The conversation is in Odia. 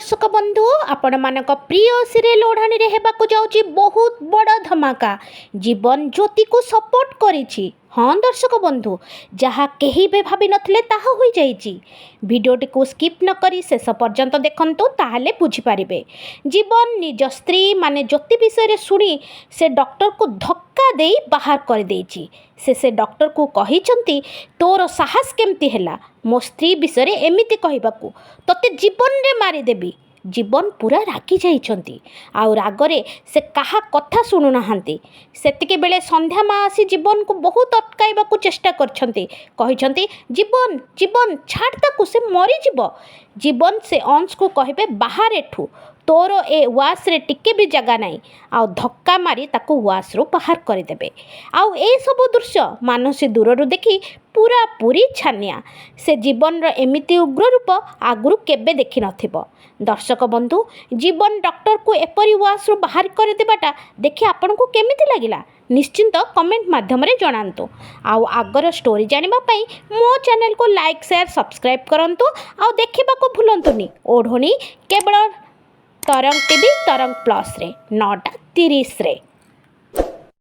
ଦର୍ଶକ ବନ୍ଧୁ, ଆପଣମାନଙ୍କ ପ୍ରିୟ ସିରିଏଲ ଓଢ଼ାଣୀରେ ହେବାକୁ ଯାଉଛି ବହୁତ ବଡ଼ ଧମାକା। ଜୀବନ ଜ୍ୟୋତିକୁ ସପୋର୍ଟ କରିଛି। ହଁ ଦର୍ଶକ ବନ୍ଧୁ, ଯାହା କେହି ବି ଭାବିନଥିଲେ ତାହା ହୋଇଯାଇଛି। ଭିଡ଼ିଓଟିକୁ ସ୍କିପ୍ ନ କରି ଶେଷ ପର୍ଯ୍ୟନ୍ତ ଦେଖନ୍ତୁ, ତାହେଲେ ବୁଝିପାରିବେ। ଜୀବନ ନିଜ ସ୍ତ୍ରୀ ମାନେ ଜ୍ୟୋତି ବିଷୟରେ ଶୁଣି ସେ ଡକ୍ଟରକୁ ଧକ୍କା ଦେଇ ବାହାର କରିଦେଇଛି। ସେ ସେ ଡକ୍ଟରକୁ କହିଛନ୍ତି, "ତୋର ସାହସ କେମିତି ହେଲା ମୋ ସ୍ତ୍ରୀ ବିଷୟରେ ଏମିତି କହିବାକୁ? ତୋତେ ଜୀବନରେ ମାରିଦେବି।" ଜୀବନ ପୁରା ରାଗି ଯାଇଛନ୍ତି ଆଉ ରାଗରେ ସେ କାହା କଥା ଶୁଣୁନାହାନ୍ତି। ସେତିକି ବେଳେ ସନ୍ଧ୍ୟା ମା ଆସି ଜୀବନକୁ ବହୁତ ଅଟକାଇବାକୁ ଚେଷ୍ଟା କରିଛନ୍ତି। କହିଛନ୍ତି, "ଜୀବନ, ଜୀବନ, ଛାଡ଼ ତାକୁ, ସେ ମରିଯିବ।" ଜୀବନ ସେ ଅଂଶକୁ କହିବେ, "ବାହାର ଏଠୁ, ତୋର ଏ ୱାସରେ ଟିକେ ବି ଜାଗା ନାହିଁ।" ଆଉ ଧକ୍କା ମାରି ତାକୁ ୱାସରୁ ବାହାର କରିଦେବେ। ଆଉ ଏସବୁ ଦୃଶ୍ୟ ମାନସୀ ଦୂରରୁ ଦେଖି ପୁରାପୁରି ଛାନିଆ। ସେ ଜୀବନର ଏମିତି ଉଗ୍ର ରୂପ ଆଗରୁ କେବେ ଦେଖିନଥିବ। ଦର୍ଶକ ବନ୍ଧୁ, ଜୀବନ ଡକ୍ଟରକୁ ଏପରି ୱାସରୁ ବାହାର କରିଦେବାଟା ଦେଖି ଆପଣଙ୍କୁ କେମିତି ଲାଗିଲା, ନିଶ୍ଚିନ୍ତ କମେଣ୍ଟ ମାଧ୍ୟମରେ ଜଣାନ୍ତୁ। ଆଉ ଆଗର ଷ୍ଟୋରି ଜାଣିବା ପାଇଁ ମୋ ଚ୍ୟାନେଲକୁ ଲାଇକ୍, ସେୟାର, ସବସ୍କ୍ରାଇବ୍ କରନ୍ତୁ। ଆଉ ଦେଖିବାକୁ ଭୁଲନ୍ତୁନି ଓଢ଼ଣୀ, କେବଳ ତରଙ୍ଗ ଟିଭି, ତରଙ୍ଗ ପ୍ଲସ୍ରେ 9:30ରେ।